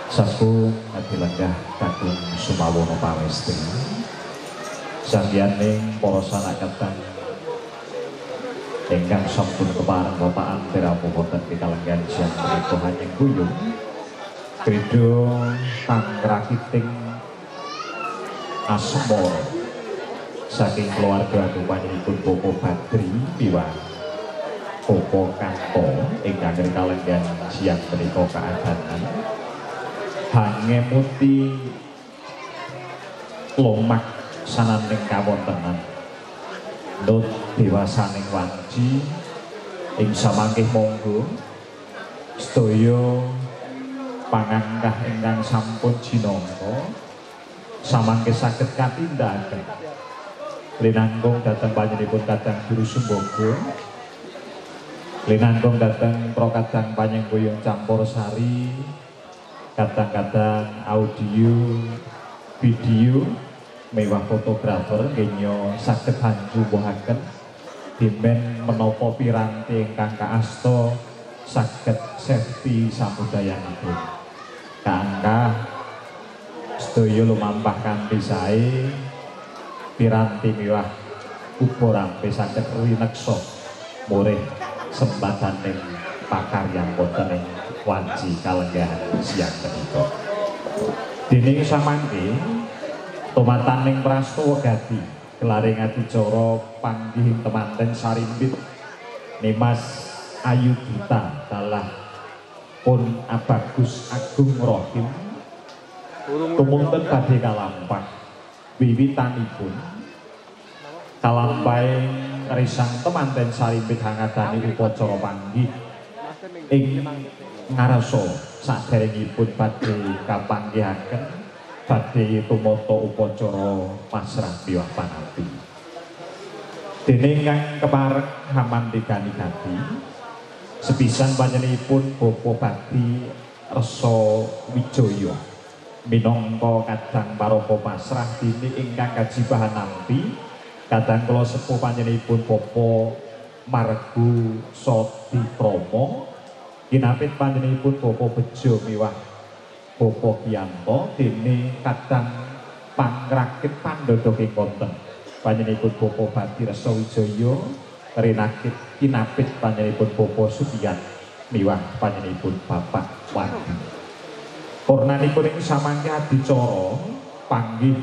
Sampun adilenggah kakung sumawono pawestri sanggianing para sanak kadang ingkang sampun kepareng bapakan tirawuh wonten pikalenggahan siang menika hanyeng guyung krida tangkrakiting asmara saking keluarga panjenenganipun Bapak Badri miwah Bapak Kanto ingkang kalenggahan siang menika kaadanan hangemuti lomak sananing kawontenan nut dewasaning wanci ing samangke monggo sedaya pangangkah ingkang sampun jinangka samangke saged katindakaken linangkung dhateng panjenenganipun Kadang Guru Sumbaga, linangkung dhateng Prokadang Panyengkuyung Campur Sari, kadang-kadang audio, video, mewah fotografer kenya saged hanjumbuhaken dimen menapa piranti ingkang kaasta saged safety samudayanipun. Kaangkah sedaya lumampah kanthi sae piranti miwah uga rampe saged rineksa murih sembadaning pakaryan wonten ing wanci kalenggahan siang menika. Dening samangke tumataning prastawa gati kelaring adicara panggihing temanten sarimbit Nimas Ayu Gita dalah pun Abagus Agung Rohim tumunten badhe kalampah wiwitanipun kalampahing risang temanten sarimbit hangadani upacara panggih ing ngarasa saderengipun badhe kapanggihaken badhe tumata upacara pasrah miwah panampi. Dene ingkang kepareng hamandikani gati sepisan panjenenganipun Bapak Bakti Resa Wijaya minangka kadang paraga pasrah dene ingkang kajibahan nampi kadang kula sepuh panjenenganipun Bapak Margu Sodikrama kinapit panjenenganipun Bapak Bejo miwah Bapak Giyanto dene kadang pangrakit pandhodhok ing wonten panjenenganipun Bapak Bakti Resa Wijaya rinakit kinapit panjenenganipun Bapak Supian miwah panjenenganipun Bapak Wandi. Purnanipun ing samangke adicara panggih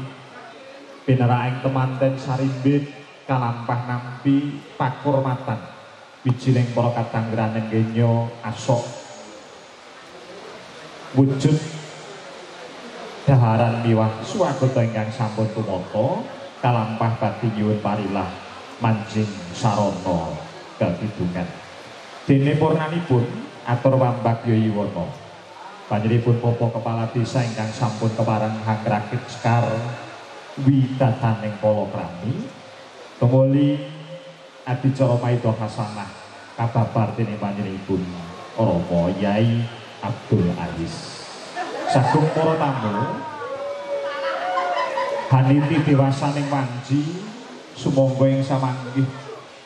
pineraing temanten sarimbit kalampah nampi pakurmatan wijiling para kadang wiraning kenya asok wujud daharan miwah swagata ingkang sampun tumata kalampah badhe nyuwun parilah manjing sarana kakidungan. Dene purnanipun atur wambak yoyiwana panjenenganipun Bapak Kepala Desa ingkang sampun kepareng hangrakit sekar widadaning palakrami tumuli adicara maida hasanah kababar dening panjenenganipun Rama Yai Abdul Aziz. Sagung para tamu haniti dewasaning wanci sumangga ing samanggih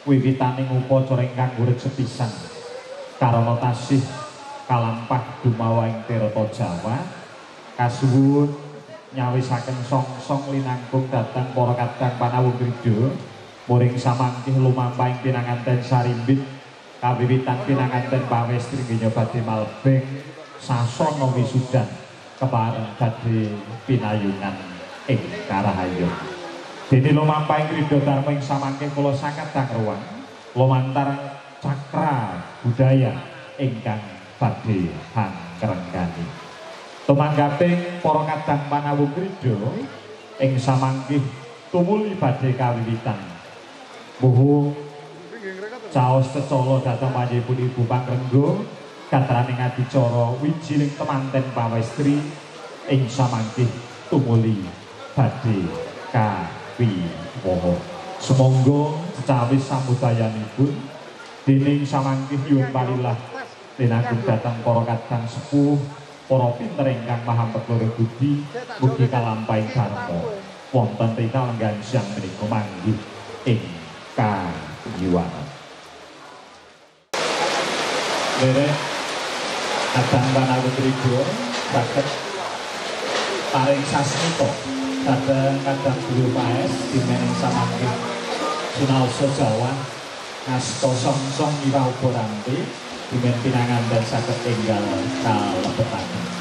wiwitaning upacara ingkang urip sepisan karana tasih kalampah dumawa ing Tirta Jawa kasuwun nyawisaken song-song linangkung dhateng para kadang panawung krida muring samangkih lumampahing pinanganten sarimbit kawiwitan pinanganten pawestri nggih badhe malbeng sasana wisudan kepareng badhe pinayungan ing Karahayu. Dene lumampahing krida dharma ing samangke kula sanget ruang lumantar cakra budaya ingkang badhe hangrenggani. Tumanggaping para kadang panawung krida ing samangke tumuli badhe kawiwitan. Muhu caos cecala dhateng panjenenganipun Ibu Pangrengga katraning adicara wijiling temanten pawestri ing samangke tumuli badhe kawiwoho. Sumangga cecawis samudayanipun dening samangke nyuwun palilah linangkung dhateng para kadang sepuh, para pinter ingkang maha peklur budi, mugi kalampahing dharma wonten rikalenggahan siang menika manggih ing kayiwanan. Derek kadang panawung krida saged Paring sasmita dhateng Kadang Guru Paes dimening samangke sinaosa Jawa ngasta songsong miwah uga ranti dimen pinanganten saged enggal kalebetaken.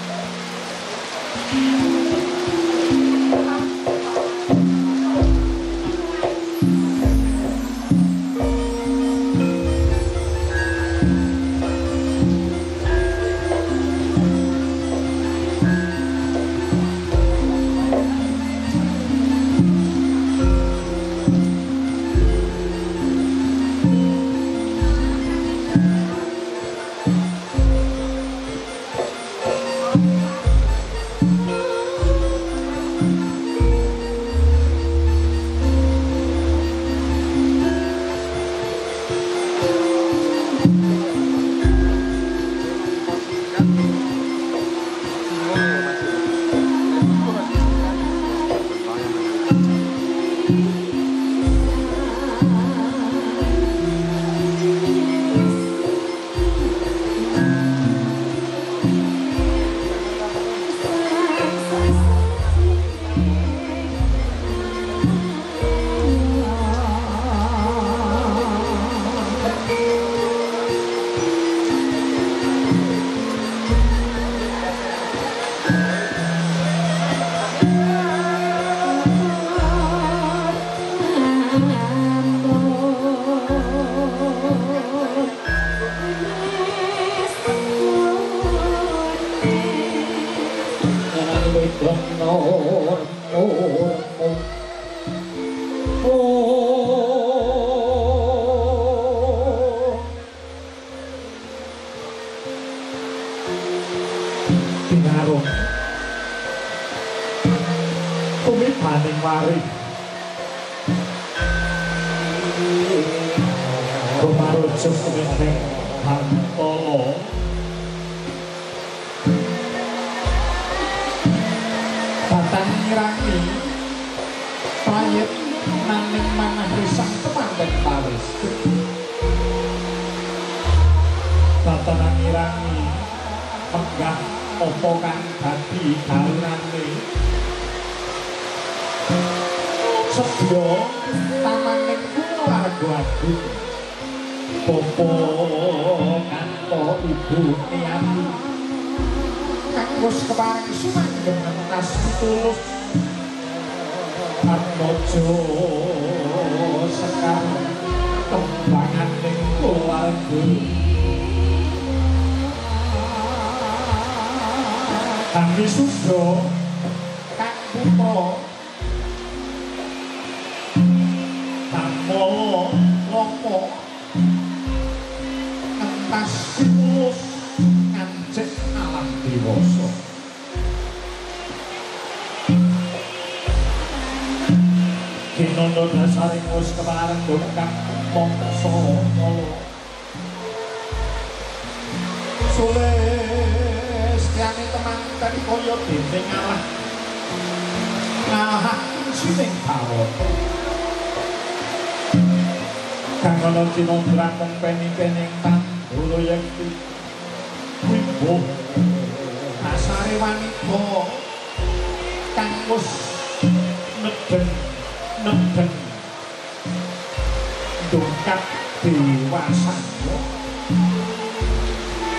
Tumibaning warih rumarujuk tumibeng bantala batang ngirangi prayit naning manah risang temanten pawis batang ngirangi menggah apa kang dadi dalurane sedya tamaning kulawarga agung bapa kanto ibu niyati kang wis kepareng sumanggeng ngentas pitulus atmaja sekar kembanganing kulawarga kang wisuda kang putra Damala Rama ngentas pitulus ngancik alam dewasa. Kinandha dasaring wis kepareng kang mangsa kala sulistyane temanten kaya dene ngalah ngalah sining Bawata. Kang ana cinandra mung peni-pening tandura yekti wibuh dasare wanita kang wis nedeng-nedeng dongkap dewasane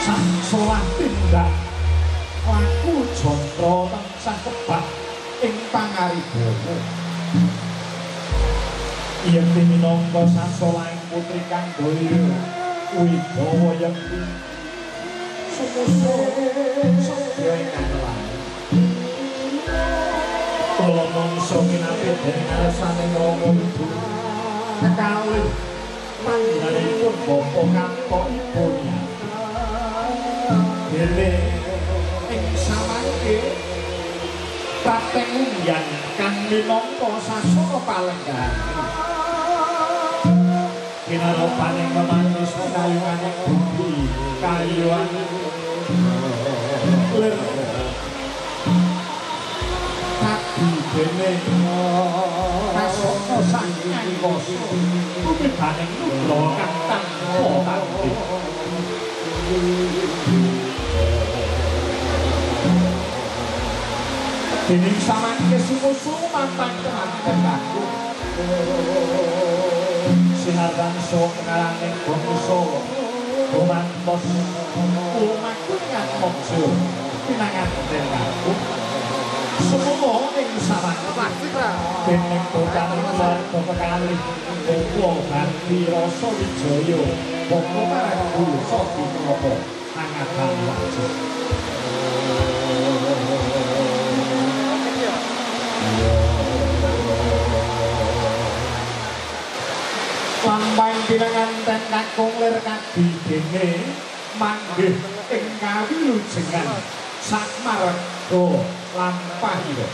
sasolah tindak laku jatra tansah kebak ing pangaribawa. Yekti minangka sasolahing putri kang daya wibawa yekti sumusa sedya ingkang lain. Kula mangsa kinapih dening ngarsaning Rama Ibu kekalih panggenanipun bapa kanto ibu niyati dene ing samangke prateng ungyan kang minangka sasana palenggahan kinaropaning memanus kayuwaning budi kayuwan lir kadi dene kasana sang angkasa tumibaning nugraha kang tanpa tandhing. Dening samangke sumusu mampang kemanten kakung sinartan saha kenaraning bangsa gumantos lumaku ngatmaja pinanganten kakung semono ing samangke dening bocaning warga kekalih Bapa Bhakti Rasa Wijaya Bapa Marang Guru Sadi Menapa angatan wajib. Lampahing pinanganten kakung lir kadi dene manggih ing kawilujengan sakmarga lampahira.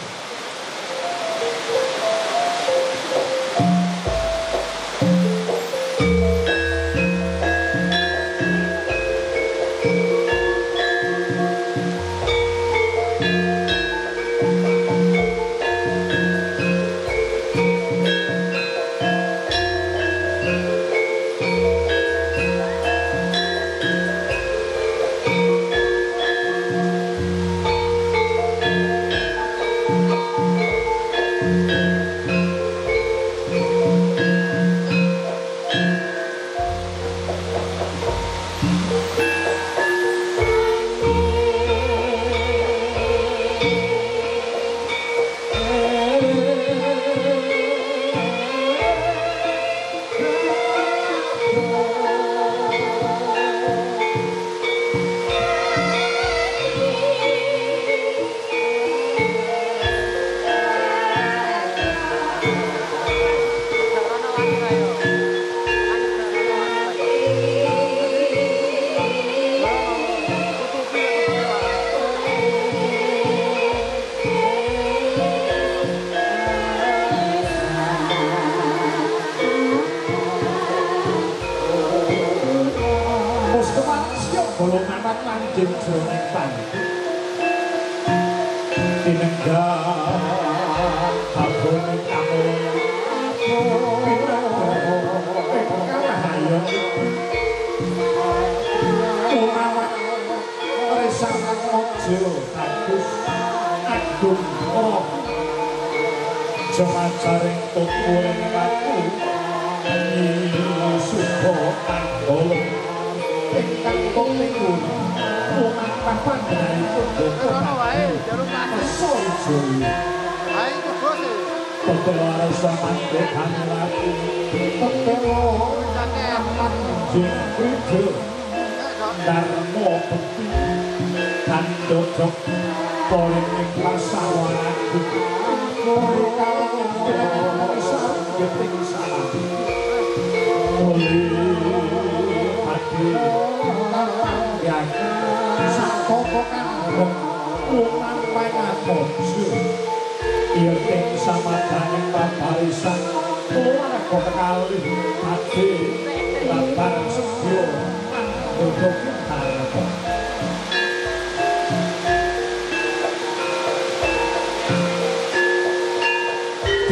Jroning panti tinenggah babone kamulyan ing kalahayon lumawat resan mojo bagus agung ora jemajaring tukuring watu suba tanggala ingkang niku lumampah panjenenganipun Rono wae, jaluk Rasa Wijaya. Ayo bos. Tetela rasa mandhegan laku tetela manjing wija dharma bekti kandhajak paring ing pasawan agung geting salam badhe sataka kanggo lumampah ngamojo ing samadaning pabarisan keluarga kekalih badhe babar sedya anggota kintarta.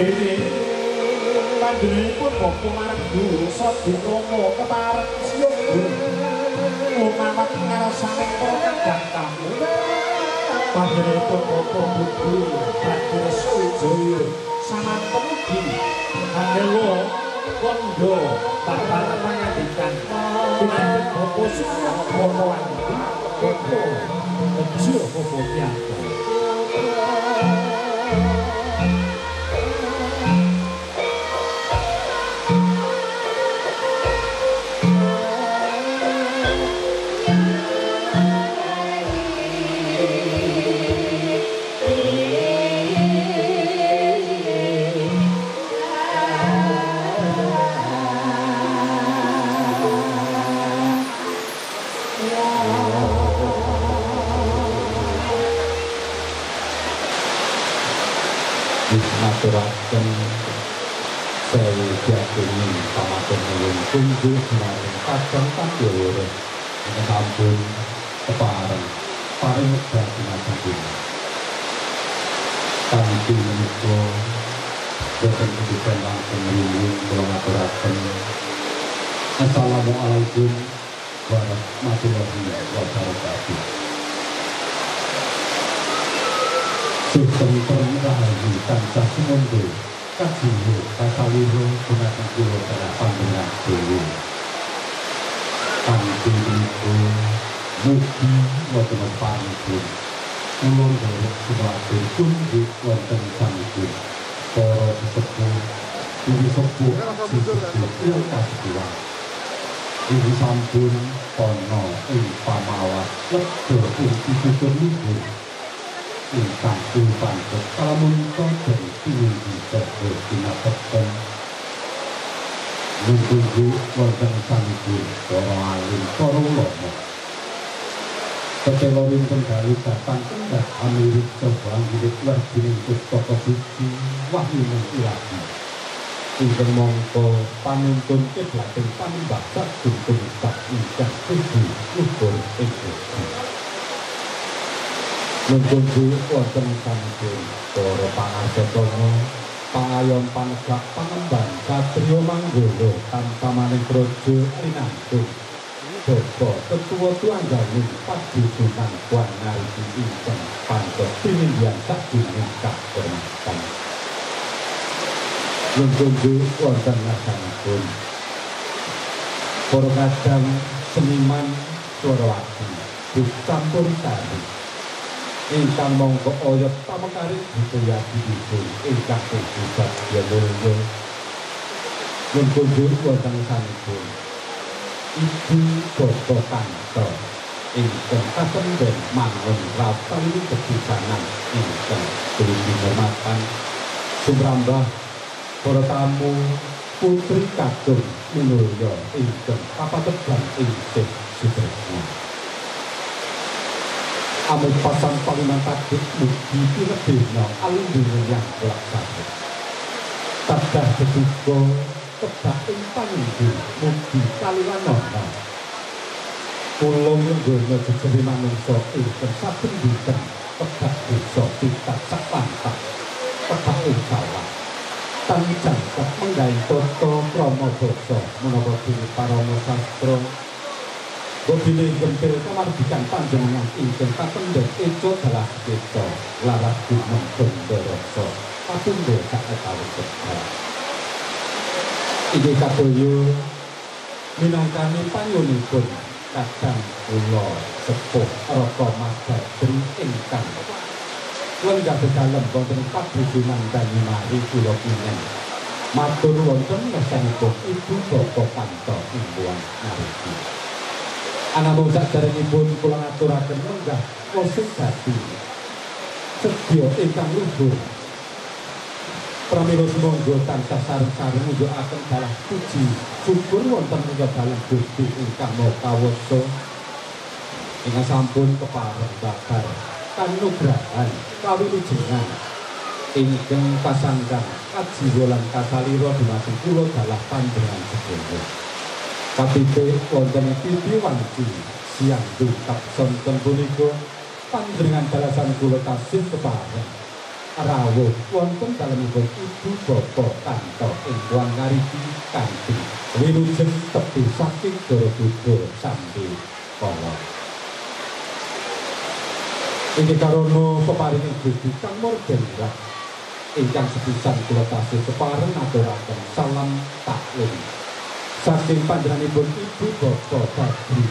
Dene panjenenganipun Bapak Marang Guru Sadi Rama kepareng siyoga lumawat ngarsaning para kadang tamu panjenenganipun Bapak Budi Badhe Rasa Wijaya samanten ugi angela kandha babar pangandikan pinanten Bapak Suwarna Wanti Bapak Bejo Bapak Piyanto. Ngaturaken sewu jatini pamatur nuwun tunggu dumateng kadang kandhawara ingkang sampun kepareng paring wekdal dumateng kula. Kanthi menika boten kedudukan langkung nyuwun kula ngaturaken Assalamualaikum warahmatullahi wabarakatuh. Sugeng Rahayu tansah sumangga kajiwa kasalira dumateng kula panjenengan sedaya. Kanthi menika mugi wonten panjenengan kula nderek sumatur kunjuk wonten sanipun para sesepuh ibu sepuh sesepuh kasuwan ibu sampun ana ing pamawas lega ing pitutur luhur ingkang panthet kalamun den pinunggi saha tinapeten nunggu wonten sanipun para alim para ulama tetela wonten dalu datang kendhat amirit coba anggilit werdining pustaka suci wahyuning ilahi ingkang mangka panuntun kiblating panembah sagung sak ingkang tuju luhur ing Gusti. Nunggu wonten sanipun para pangasatana pangayom panegak pangemban satriya manggala tamtamaning praja rinantung bapa tetua tuangganing padusunan kuan ngariki ingkang pantes tinindyan sajuning kahormatan. Nunggu wonten ngarsanipun para kadang seniman swarawati campur sari ingkang mongko oyot pamekari budaya dipun ingkang pusat mulya. Nunggu wonten sanipun ibu bapa kanto ingkang kasemben mangun raos kepisanan ingkang dinurmatan sumrambah para tamu putri kakung minulya ingkang kapategan ing sih sutresna. Amit pasang paliman tadik mugi pinebihna alindhungan yang laksana. Tadah beduga tebak ing panginggi mugi kaliwanana. Kula nggone jejere manungsa ingkang saben dinten tebak dosa pitat sak lantak tebak ing sawah. Tan jangkep menggawe tata krama basa menapa dene parama sastra. Bobine gempil kamardikan panjenengan ingkang kapendhet eca dalah keca laras gunung Bandarasa patunggal saekawis wekdal. Inggih kadaya minangkani panyuwunipun kadang kula sepuh Raka Mas Badri ingkang lenggah dedalem wonten padusunan Banyumari kula kinen. Matur wonten ngarsanipun ibu bapa kanto imbuhan ngariki. Anamung saderengipun kula ngaturaken lenggah wasegati sedya ingkang luhur. Pramila sumangga tansah sareng-sareng ngunjukaken dalah puji syukur wonten ing dalem Gusti ingkang Maha Kawasa ingkang sampun kepareng babar kanugrahan kawilujengan ingkang kasanggang kajiwa lan kasalira dumateng kula dalah panjenengan sedaya. Katitik wonten titi wanci siang dungkap sonten punika panjenengan balasan kula tasih kepareng rawuh wonten dalemipun ibu bapa kanto ing ngariki kanthi wilujeng tepi saking Borobudur sambi kala. Inggih karana peparinging Gusti kang murdendah ingkang sepisan kula tasih kepareng aturaken salam taklim saking panjenenganipun ibu bapa Badri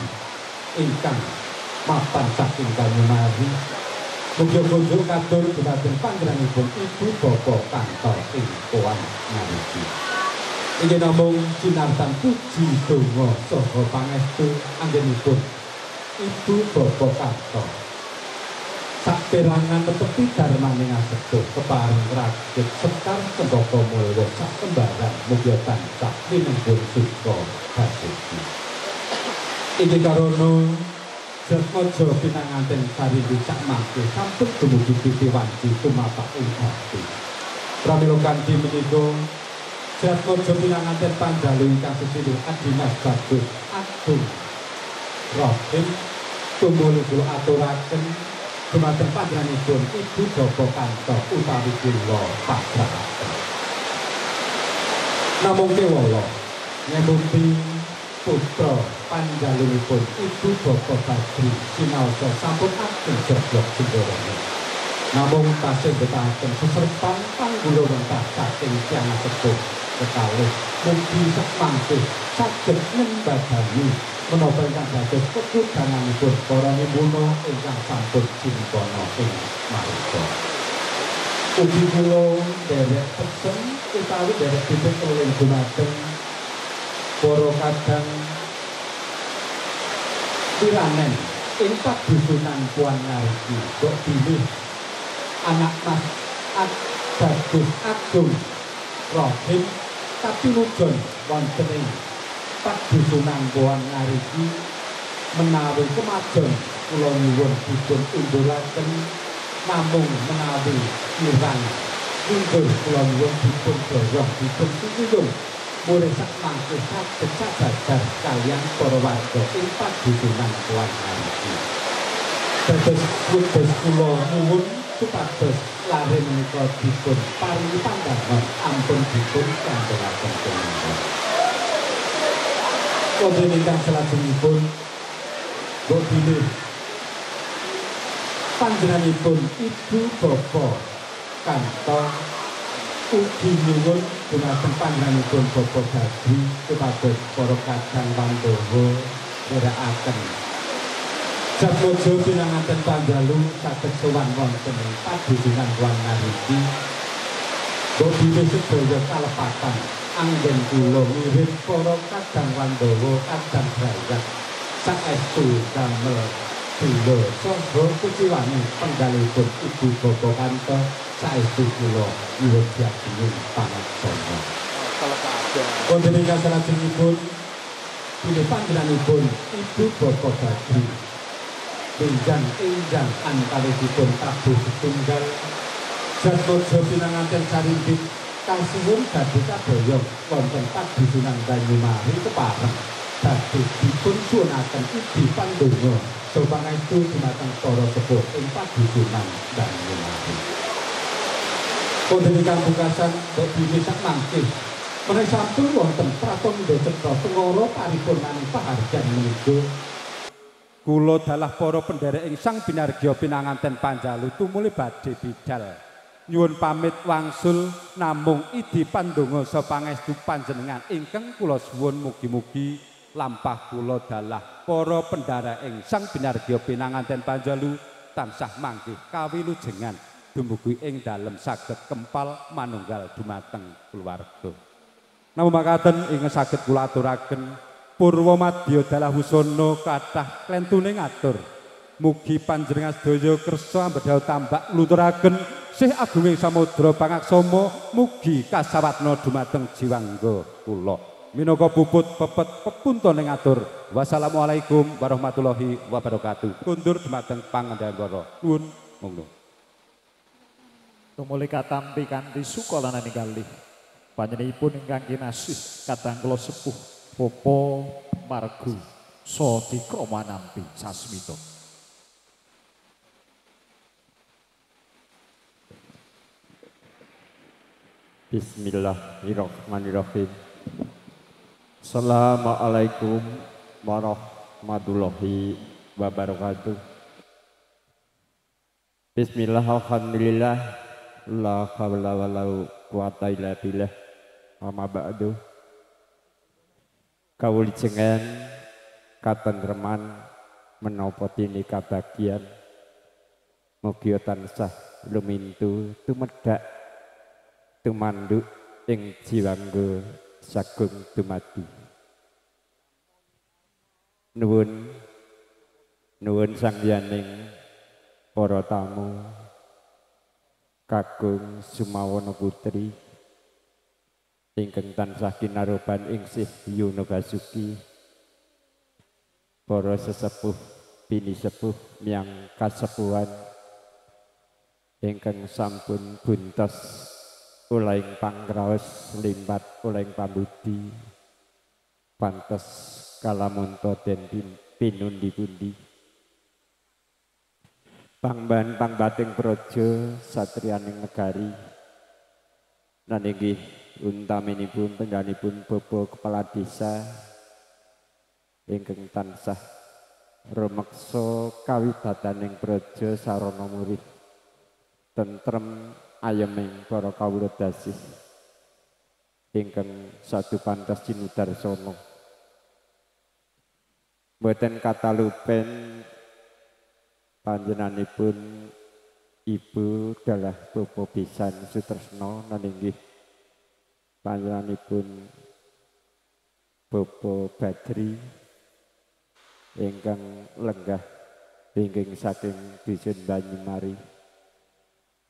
ingkang mapan saking Banyumari. Mugi kunjuk katur dumateng panjenenganipun ibu bapa kanto ing Koan Ngariki. Inggih namung cinartan puji donga saha pangestu anggenipun ibu bapa kanto saperangan tetepi darmaning asepuh kepareng ragit sekar cempaka mulya sak kembaran mugi tansah linembun suka basuki. Inggih karana Jatmaja pinanganten sarindi sak mangke sampun dumugi titi wanci tumapak ing ati. Pramila kanthi menika Jatmaja pinanganten panjalu ingkang sesilih Adimas Bagus Agung Rohim tumuli kula aturaken dumateng panjenenganipun ibu bapa kanto utawi kula pasrahaken. Namung kewala ngemuti putra panjalunipun ibu bapa Badri sinaosa sampun ageng jeblok jembarane. Namung tasih betahaken seserpan panggula wentah saking tiyang sepuh kekalih mugi sakmangke saged nyembadani menapa ingkang dados kekudanganipun para nimuna ingkang sampun cinipana ing marga. Ugi kula nderek pesen utawi nderek titip eling dumateng para kadang piranen ing padusunan Puan Ngariki kok bilih anak Mas Bagus Agung Rohim kapinujon wonten ing padusunan Puan Ngariki menawi kemajon kula nyuwun dipun unduraken namung menawi kirang mundur kula nyuwun dipun doyong dipun pitulung murih sak mangke saged sajajar kaliyan para warga ing padusunan Puan Ngariki. Dados wedhus kula nyuwun supados lare menika dipun paringi pandangan ampun dipun kandhanaken kemawon. Wonten ingkang salajengipun mbok bilih panjenenganipun ibu bapa Kanto ugi nyuwun dumateng panjenenganipun Bapak Badri supados para kadang Pandhawa nderekaken Jatmojo pinanganten panjalu saged sowan wonten ing padusunan Puan Ngariki. Mbok bilih sedaya kalepatan anggen kula ngirim para kadang Pandhawa kadang brayat saestu damel bela saha kuciwani penggalipun ibu bapa Kanto saestu kula nyuwun diagemi pangaksama. Wonten ingkang salajengipun bilih panjenenganipun ibu bapa Badri enjang-enjang antawisipun tabuh setunggal Jatmojo pinanganten sarimbit kasuwun badhe kaboyong wonten padusunan Banyumari kepareng badhe dipun suwunaken idi pandonga saha pangestu dumateng para sepuh ing padusunan Banyumari. Wonten ingkang pungkasan mbok bilih sak mangke menawi sampun wonten pratandha cetha tengara paripurnaning pahargyan menika kula dalah para penderek ing Sang Binargya pinanganten panjalu tumuli badhe bidal. Nyuwun pamit wangsul namung idi pandonga saha pangestu panjenengan ingkang kula suwun mugi-mugi lampah kula dalah para penderek ing Sang Binargya pinanganten panjalu tansah manggih kawilujengan dumugi ing dalem saged kempal manunggal dumateng keluarga. Namung makaten ingkang saged kula aturaken purwa madya dalah wusana kathah klentune ngatur. Mugi panjenengan sedaya kersa ambedhau tambak nglunturaken sih agunging samudra pangaksama mugi kasawatna dumateng jiwangga kula. Minangka puput pepet pepuntone ngatur. Wassalamualaikum warahmatullahi wabarakatuh. Kundur dumateng pangendhara. Nuwun monggo. Tumuli katampi kanthi suka lan kalih. Panjenenganipun ingkang kinasih kadang kula sepuh Popo Margu so dikrama nampi sasmita. Bismillahirrahmanirrahim. Assalamualaikum warahmatullahi wabarakatuh. Bismillah, alhamdulillah, la haula wala quwata illa billah. Amma ba'du. Kawulijengan katentreman menapa dene kabagyan mugi tansah lumintu tumedhak tumanduk ing jiwangga sagung dumadi. Nuwun nuwun sangyaning para tamu kakung Sumawana Putri ingkang tansah kinarupan ing Sih Yono Basuki, para sesepuh pinisepuh miyang kasepuhan ingkang sampun buntos ulahing pangraos limpat ulahing pambudi pantes kalamunta den pinundi-pundi. Pangban pangbating praja satriyaning negari lan inggih untaminipun pengganipun Bapak Kepala Desa ingkang tansah rumeksa kawidadaning praja sarana murih. tentrem ayeming para kawula dasih ingkang satu pantas cinudarsana. Mboten katalupen panjenenganipun Ibu dalah Bapak Bisan Sutresno naninggih panjenenganipun Bapak Badri ingkang lenggah wingking saking dusun Banyumari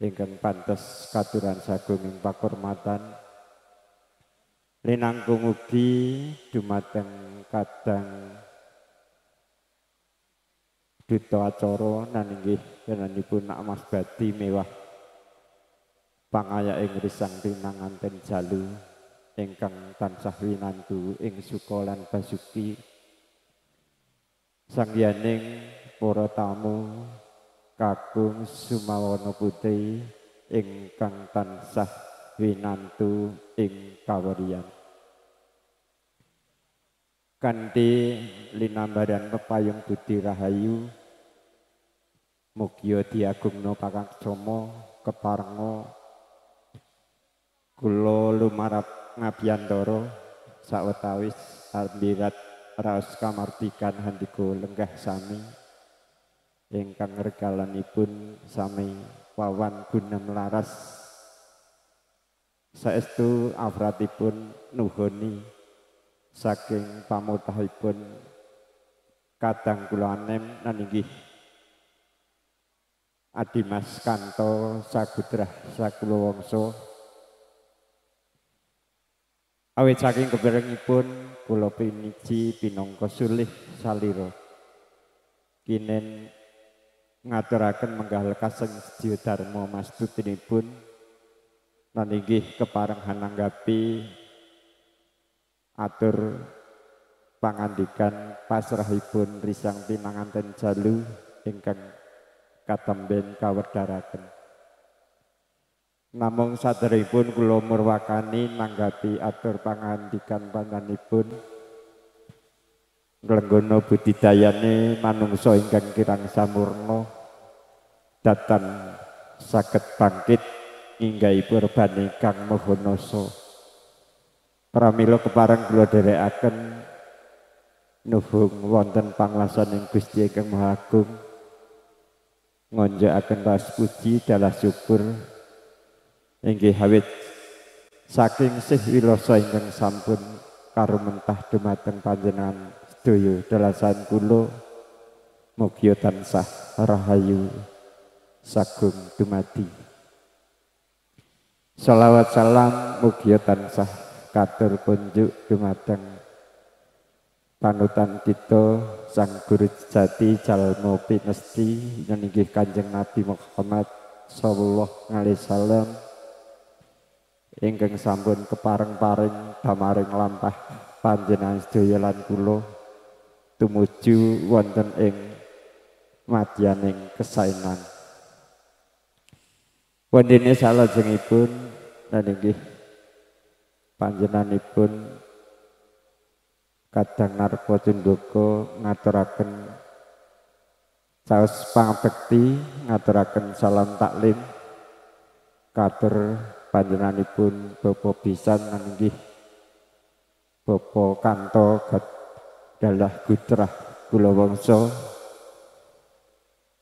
ingkang pantes katuran sagung ing pakurmatan linangkung ugi dumateng kadang duta acara naninggih panjenenganipun Nak Mas Badi mewah pangaya ing risang pinanganten jalu ingkang tansah winantu ing suka lan basuki sangyaning para tamu kakung Sumawana Putri ingkang tansah winantu ing kaweriyan. Kanthi linambaran pepayung budi rahayu mugia diagungna pakaksama keparenga kula lumarap ngabiyantara sawetawis ambirat raos kamardikan handika lenggah sami ingkang regalanipun sami wawan gunem laras saestu afratipun nuhoni saking pamotahipun kadang kula anem naninggih Adimas Kanto Sagudrah Sakulawangsa. Awit saking keperengipun kula piniji pinangka sulih salira kinen ngaturaken menggah lekasing sedya dharma mastutinipun lan inggih kepareng hananggapi atur pangandikan pasrahipun risang pinanganten jalu ingkang katemben kawedharaken. Namung saderengipun kula murwakani nanggapi atur pangandikan panjenenganipun nglenggono budidayane manungsa ingkang kirang samurna datan saged bangkit nginggahi purbane kang maha nasa. Pramila kepareng kula dherekaken nuhung wonten panglasaning Gusti ingkang Maha Agung ngonjakaken ras puji dalah syukur inggih awit saking sih wilasa ingkang sampun karumentah dumateng panjenengan sedaya dalasan kula mugi tansah rahayu sagung dumadi. Shalawat salam mugi tansah katur kunjuk dumateng panutan kita Sang Guru Sejati Jalma Pinesti inggih Kanjeng Nabi Muhammad sallallahu alaihi wasallam ingkang sampun kepareng-pareng damaring lampah panjenengan sedaya lan kula tumuju wonten ing madyaning kesaenan. Wondene salajengipun lan inggih panjenenganipun Kadang Narpa Cundaka ngaturaken caos pangabekti, ngaturaken salam taklim katur panjenenganipun Bapak Bisan inggih Bapak Kanto dalah Gutrah Kulawangsa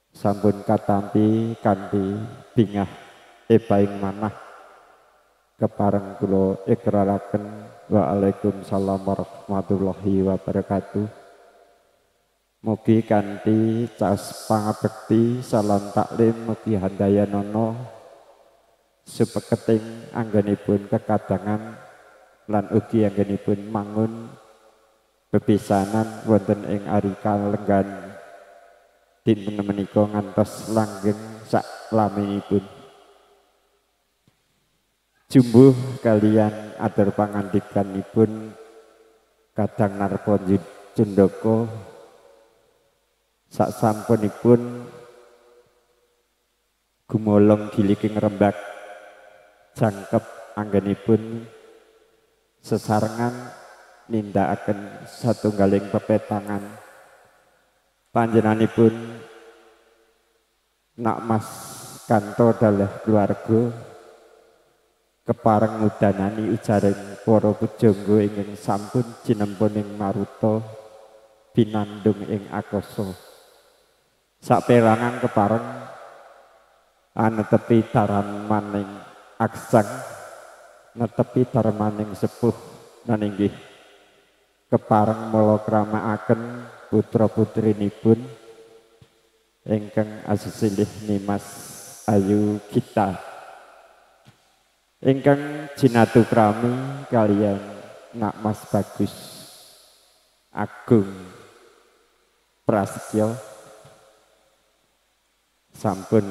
sampun katampi kanthi bingah ebaing manah kepareng kula ikraraken. Waalaikumsalam warahmatullahi wabarakatuh. Mugi kanthi caos pangabekti salam taklim mugi handayanono supeketing anggenipun kekadangan lan ugi anggenipun mangun bepisanan wonten ing ari kalenggan dinten menika ngantos langgeng sak laminipun. Jumbuh kalian atur pangandikanipun Kadang Narpa Cundaka sak sampunipun gumolong giliking rembak jangkep anggenipun sesarengan nindakaken satunggaling pepetangan panjenenganipun Nak Mas Kanto dalah keluarga kepareng ngudanani ujaring para pujangga ingkang sampun jinempon ing maruta binandung ing akasa. Saperangan kepareng anetepi darmaning aksang, netepi darmaning sepuh naninggih kepareng mula kramakaken putra putrinipun ingkang asusilih Nimas Ayu Gita ingkang jinatu krami kalian Nak Mas Bagus Agung Prasetyo sampun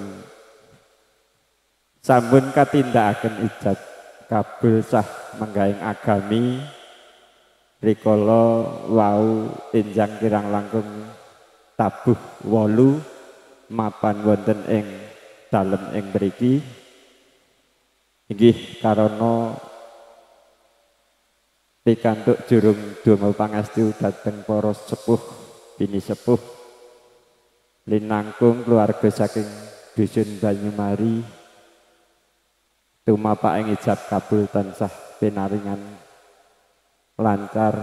sampun katindakaken ijab kabul sah menggahing agami rikala wau enjang kirang langkung tabuh 8 mapan wonten ing dalem ing mriki inggih karana pikantuk jurung donga pangestu dhateng para sepuh bini sepuh linangkung keluarga saking dusun Banyumari tumapak ing ijab kabul tansah pinaringan lancar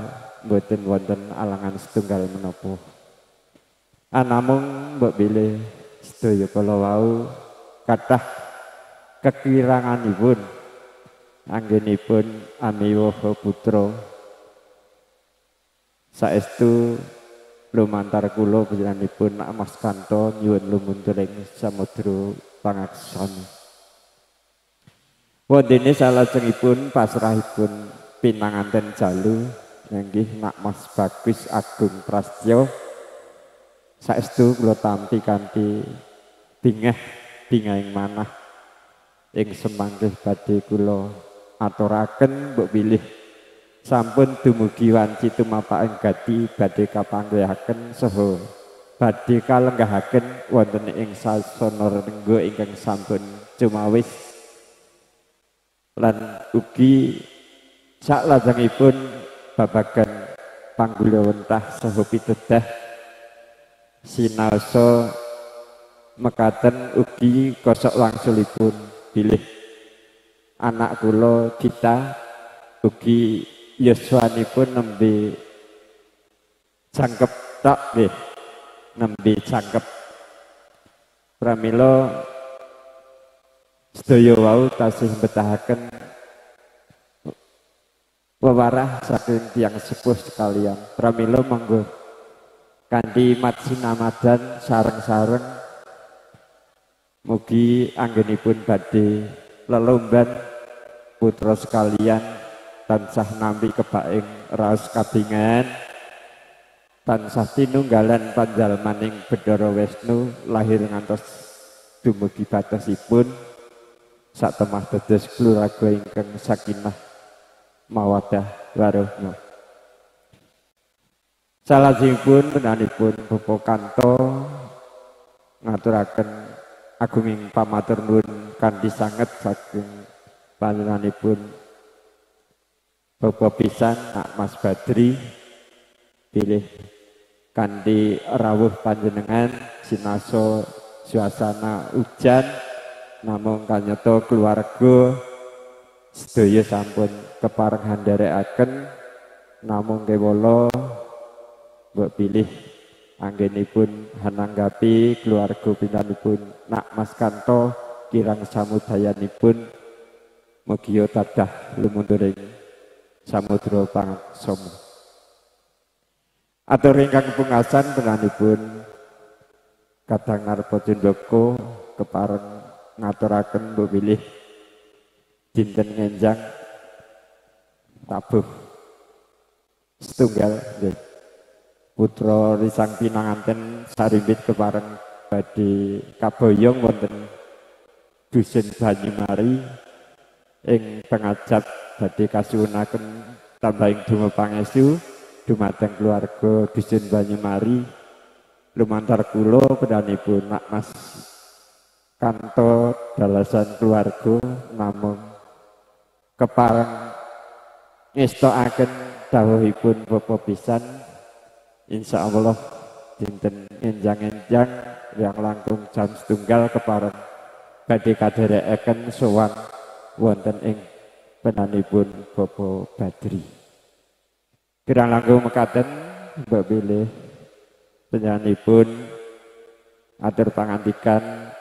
mboten wonten alangan setunggal menapa. Anamung mbok bilih sedaya kala wau kathah kekiranganipun anggenipun amiwaha putra saestu lumantar kula panjenenganipun Nak Mas Kanto nyuwun lumunturing samudra pangaksami. Wondene salajengipun pasrahipun pinanganten jalu inggih Nak Mas Bagus Agung Prasetyo saestu kula tampi kanthi bingah bingahing manah ing semangkih badhe kula aturaken mbok bilih sampun dumugi wanci tumapaking gati badhe kapanggihaken saha badhe kalenggahaken wonten ing sasana rengga ingkang sampun cumawis lan ugi saklajengipun babagan panggulawentah saha pitedah sinaosa mekaten ugi kosok wangsulipun bilih anak kula kita ugi yuswanipun nembe jangkep tok nggih, nembe jangkep. Pramila sedaya wau tasih mbetahaken wewarah saking tiyang sepuh sekalian. Pramila monggo kanthi matsinamadan sareng-sareng mugi anggenipun badhe lelomban putra sekalian tansah nampi kebaing raos kabingan, tansah tinunggalan panjalmaning Bedhara Wisnu lahir ngantos dumugi batosipun satemah dados keluarga ingkang sakinah mawaddah warahmah. Salajengipun penanipun Bapak Kanto ngaturaken agunging pamatur nuwun kanthi sanget saking panjenenganipun Bapak pisan Nak Mas Badri pilih kanthi rawuh panjenengan sinaso suasana hujan namung kanyata keluarga sedaya sampun kepareng handherekaken namung kewala mbok pilih anggenipun hananggapi keluarga pinanipun Nak Mas Kanto kirang samudayanipun mugia tadah lumunturing samudra pangsomo. Atur ingkang pungkasan penanipun kadang Narpa Cundaka kepareng ngaturaken mbok bilih dinten ngenjang tabuh setunggal nggih putra risang pinanganten sarimbit kepareng badhe kaboyong wonten dusun Banyumari ing pengajap badhe kasuwunaken tambahing donga pangestu dumateng keluarga dusun Banyumari lumantar kula pendanipun Nak Mas Kanto dalasan keluarga namung kepareng ngestokaken dawuhipun Bapak pisan. Insyaallah dinten enjang-enjang yang langkung jam setunggal kepareng badhe kadherekaken sowan wonten ing penanipun Bapak Badri. Kirang langkung mekaten mbok bilih panjenenganipun atur pangandikan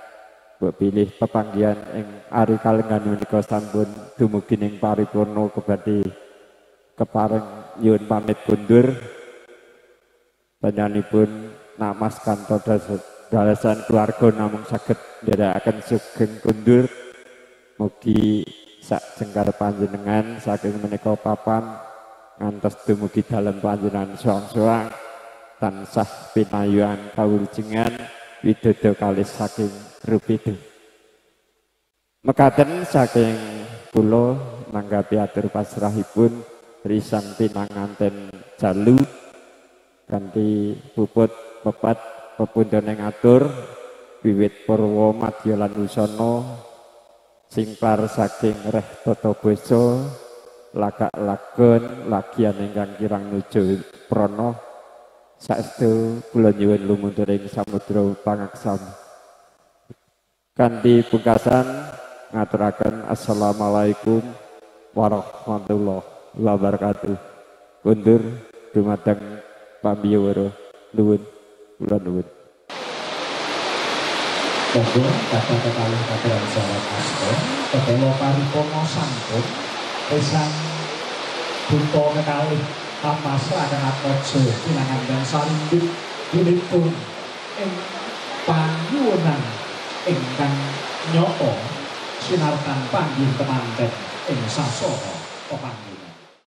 mbok bilih pepanggihan ing ari kalenggan menika sampun dumugi ing paripurna kebadhe kepareng nyuwun pamit kundur. Panjenenganipun namas kantor dalasan keluarga namung saged ndherekaken sugeng kundur. Mugi sak jengkar panjenengan saking menika papan ngantos dumugi dalem panjenengan suang-suang tansah pinayuan kawulujengan widodo kalih saking rupido. Mekaten saking kula nanggapi atur pasrahipun risang pinanganten jalu kanthi puput pepat pepundhone ngatur wiwit purwa madya lan wusana singklar saking reh tata basa lagak lagon lagian ingkang kirang nuju prana saestu kula nyuwun lumunturing samudra pangaksama. Kanthi pungkasan ngaturaken assalamualaikum warahmatullahi wabarakatuh. Kundur dumateng pambiyawara nuwun kula nuwun. Monggo kadang kekalih kathah jawab asta tetela paripurna sampun pisan buta kekalih amasraken atmaja pinanganten saringgit dinipun ing panyuwunan ingkang nyata sinartan panggih temanten ing sasana pepanggihan.